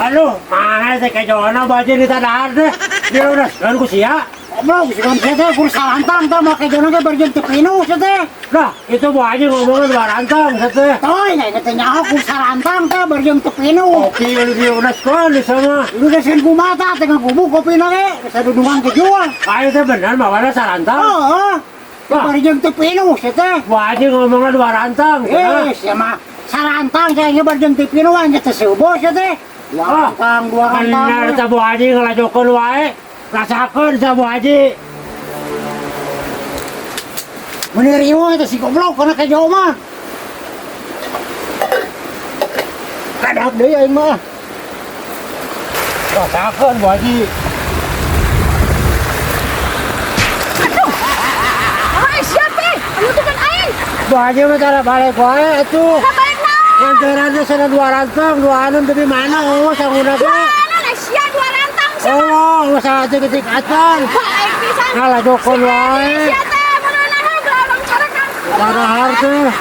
Aduh, mana teh kejona baju di tadahar teh. Diluneskeun ku sia. Goblok, si sia teh kur sarantang tah make jona ge barjeun teu pinuh sia teh. Lah, itu Bu Haji ngomongin dua rantang sia teh. Toy, nya teh nyaho kur sarantang teh barjeun teu pinuh. Kopi lu diluneskeun di sana. Luneskeun kumaha tah teh ngagubuk kopina ge, geus dudungan kejual. Ayo teh bener mawana sarantang. Heeh. Wah. Barjeun teu pinuh sia teh. Bu Haji ngomongnya dua rantang. Eh, sia mah sarantang sia ge barjeun teu pinuh nya teh seuboh sia teh. Dua rantang, dua rantang. Bener teh Bu Haji ngelajokeun wae. Rasakeun sia Bu Haji. Meuni riweuh teh si goblok kana kejo mah. Kadak deui aing mah. Rasakeun Bu Haji. Aduh. Ah, siap teh. Anu tuh kan aing. Bu Haji mah tara balik wae atuh. Lah balik naon? Lantaran teh sana dua rantang, dua anu tapi mana oh sanguna teh. Dua anu sia dua rantang sia. Oh, usah aja ketik atan. Aing pisan. Ngalajokeun wae. Sia teh meunanahan ke orang carekan. Tadahar teh.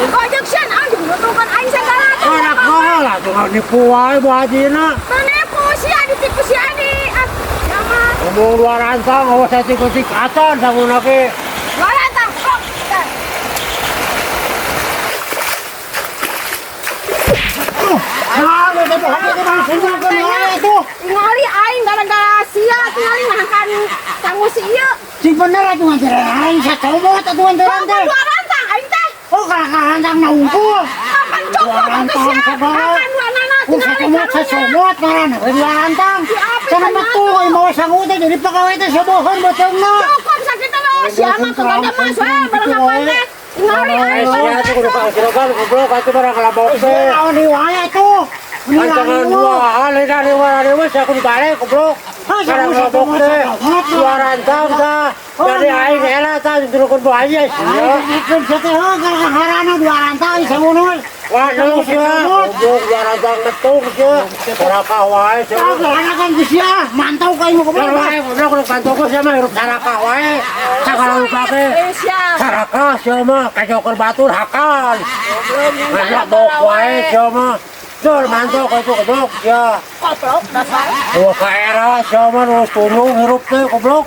Gojek sia naon jeung nutukan aing sagala teh. Anak mah lah tuh nipu wae Bu Haji na. Menipu sia ditipu si Adi. Ah, sia mah. Ngomong dua rantang, awas saya ketik atan sanguna ke. Dua rantang. Kok. Nah, teh Bu Haji teh mah sungguhkeun wae tuh. Tingali aing gara-gara sia tingali ngahakan sangu si ieu. Sing bener atuh nganteran aing sacomot atuh nganteran teh. Dua rantang aing teh. Oh, rantang na unggul. Kapan copot atuh sia? Segala. Kapan dua nana Ku tingali sacomot sacomot ngaranna we dua rantang. Cenah metu euy mawa sangu teh jadi pegawai teh sobohkeun beuteungna. Cukup sakit mah sia mah kagak mas we barang kapan teh. Tingali aing. Sia tuh kudu kasirogan goblok atuh barang kalabok teh. Naon deui wae atuh. Rancangan dua hal ini dari mana dari saya kudu balik goblok. Barang kalabok teh. Dua rantang tah. Jadi aing elah tah diturukeun Bu Haji sia. Aing teh heuh gara-garana dua rantang sangu Waduh sia, goblok dua rantang metung sia. Sarakah wae sia. Ah, garana kan geus sia, mantau ka ieu goblok. Wae goblok kudu pantau sia mah hirup sarakah wae. Sagala rupa teh. Sia. Sarakah sia mah kajoker batur hakan. Ngalabok wae sia mah. Dor mantau ka itu goblok sia. Goblok dasar. Wah ka era sia mah lulus tunung hirup teh goblok.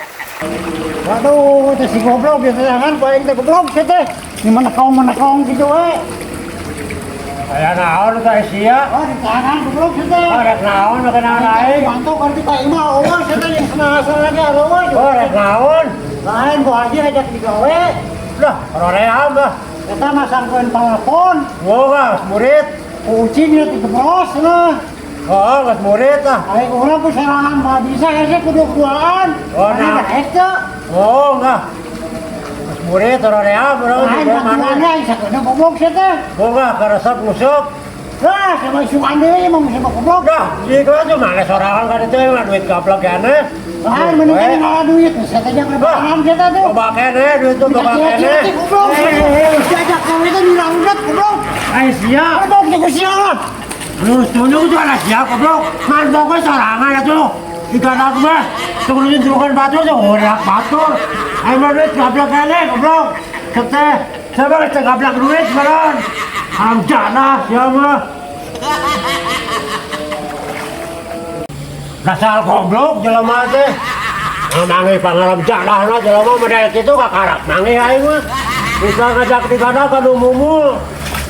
Waduh, teh si goblok ya kan ku aing teh goblok sia teh. Di menekong-menekong kitu we. Aya naon ka sia? Oh, di tangan goblok sia teh. Oh, rek naon rek naon aing? Mantau kan kita imah eueuh sia teh yang senang lagi eueuh. Oh, rek naon? Lain Bu Haji ajak digawe. Lah, roream lah. Eta masangkeun palapon. Wah, geus murid. Kucing nya teu lah. Oh, geus murid lah. Aing urang ku sorangan mah bisa hese kudu duaan. Oh, nah. Daek teu. Oh, enggak. Geus murid roream urang Lain di mana? bantuan aing sakeuna goblok sia teh. Boga karesep nguseup. Lah, sama isukan deui mah mesti goblok. Dah, jika tuh mana sorangan ka ditu mah duit gablek keneh. Lain mending kan ngalah duit, sia teh jangan rebahan sia teh tuh. Loba keneh duit tuh loba keneh. Goblok. Diajak gawe teh nyurang-urat goblok. Ai sia. Goblok teh ku sia lah. Lu tunjuk tuh ada sia goblok. Man boga sorangan atuh. Digadak mah. Tunggu tunjukan batur tuh urak batur. Ai mah duit gablek keneh goblok. Keteh, siapa geus gablek duit sekarang? Haram jadah sia mah. Dasar goblok jelema teh. Manggih pangaram jadahna jelema model kitu kakarap manggih aing mah. Bisa ngajak digadak ka nu mumul.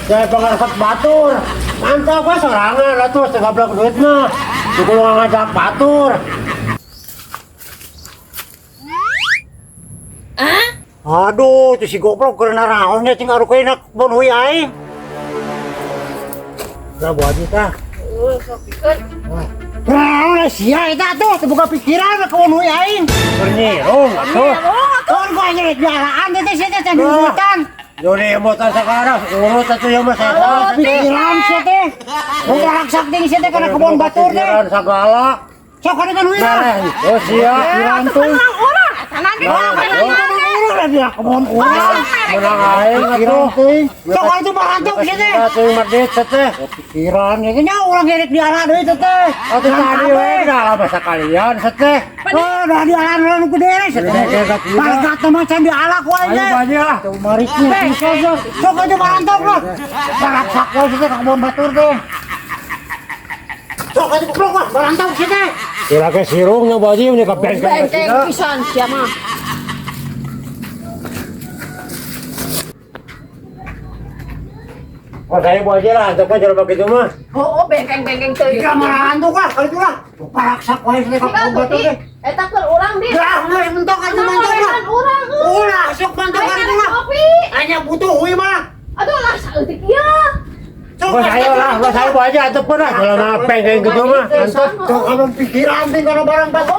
Saya pangaresep batur. Mantap we sorangan atuh teu gablek duit mah. Kudu ngajak batur. Aduh, itu si goblok keur naraon nya cing arukeuna kebon huy aing. Lah Bu Haji tah. Sok pikeun. Naon sia eta tuh teu boga pikiran ka kebon huy aing. Keur nyirung atuh. Kon gua nyerek jalaan teh sia teh can diurutan. Joni emotan sekarang urut atuh ieu mah setan. Pikiran sia teh. Boga raksak deui sia teh kana kebon batur teh. Pikiran sagala. Sok kana kan huy lah. Nah, oh sia. Pikiran tuh. Menang urang eta na ge. Urang dia kebon urang. Menang aing atuh. Sok itu barantuk sia teh. Atuh medit teh. Pikiran ya nya urang gerek diala deui teh teh. Atuh tadi we dah lama sekalian teh. Oh, dah diala nu gede teh. Barkat mah can diala ku aing Ayo teh. Bu Haji lah. Tuh mariknya sok sok aja barantok lah. Baraksak we teh ka kebon batur teh. Sok atuh goblok mah, barantau sih teh. Kira ke sirungnya Bu Haji ini kebengkeng. Bengkeng pisan sia mah. Oh, saya Bu Haji lah, antep aja begitu mah. Oh, bengkeng-bengkeng teuing. Jika marantu kah kali itu lah. Paraksak wae sih ka Tinggal batur tuh, teh. Eta keur urang di. Gerah geus mentok atuh mantok lah. Gorengan urang euy. Ulah sok mantok Aing atuh arek lah. ngopi. Hanya butuh euy mah. Aduh lah saeutik ieu. Sok Bos ayo lah, bos ayo Bu Haji antep lah. Kalau mah bengkeng gitu mah, antep. Sok kalau pikiran teh kana barang batur.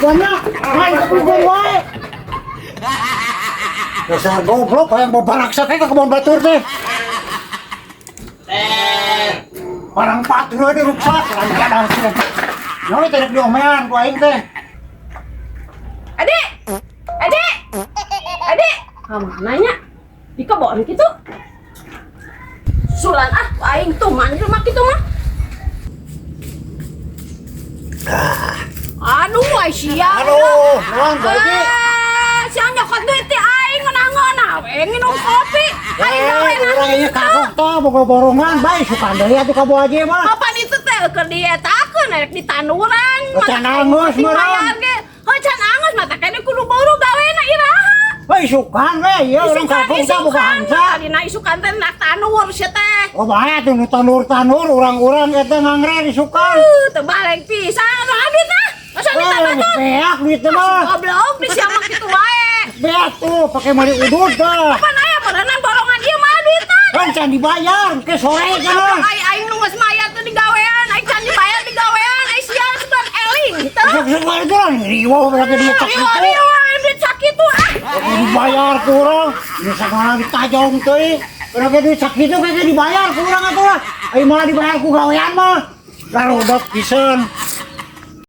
Goblok. Dasar goblok hayang babaraksak ka kebon batur teh. Barang batur we diruksak, kadang sih. Nyawa teh rek diomean ku aing teh. Adik. Adik. Adik. Ka mana nya? Di kebon kitu. Sulan ah, ku aing tuh man di rumah kitu mah. Aduh, ai sia. Aduh, naon Bu Haji? Ah, sia nyokot duit ti aing ngeunah-ngeunah we nginum kopi. Aing gawe Eh, urang ieu kagok tah boga borongan bae sukan deui atuh ka Bu Haji mah. Kapan itu teh keur dietakeun rek ditanuran. Oh, can angus meureun. Heuh can angus mata kene kudu buru gawena iraha. Heuh isukan we ieu urang kagok tah boga hansa. Tadina isukan teh nak tanur sia teh. Oh bae atuh nu tanur-tanur urang-urang eta ngangre isukan. Teu baleng pisan atuh duit ah. Masa minta Eh, batur? beak duit teh mah. Goblok di sia mah kitu wae. Beak tuh pakai mali udud tah. Kapan aya meureunan borongan ieu mah duitna? Kan can dibayar ke sore kan. Aing aing nu geus mayar teh digawean, aing can dibayar digawean, aing sia sugan eling teu. Sok-sok wae itu lah riweuh berarti duit tak Riwa gitu. riwa duit sakitu ah. Dibayar ku urang, ini sagala ditajong teuing. Berarti duit sakitu kayaknya dibayar ku urang atuh lah. Aing malah dibayar ku gawean mah. Garodok pisan.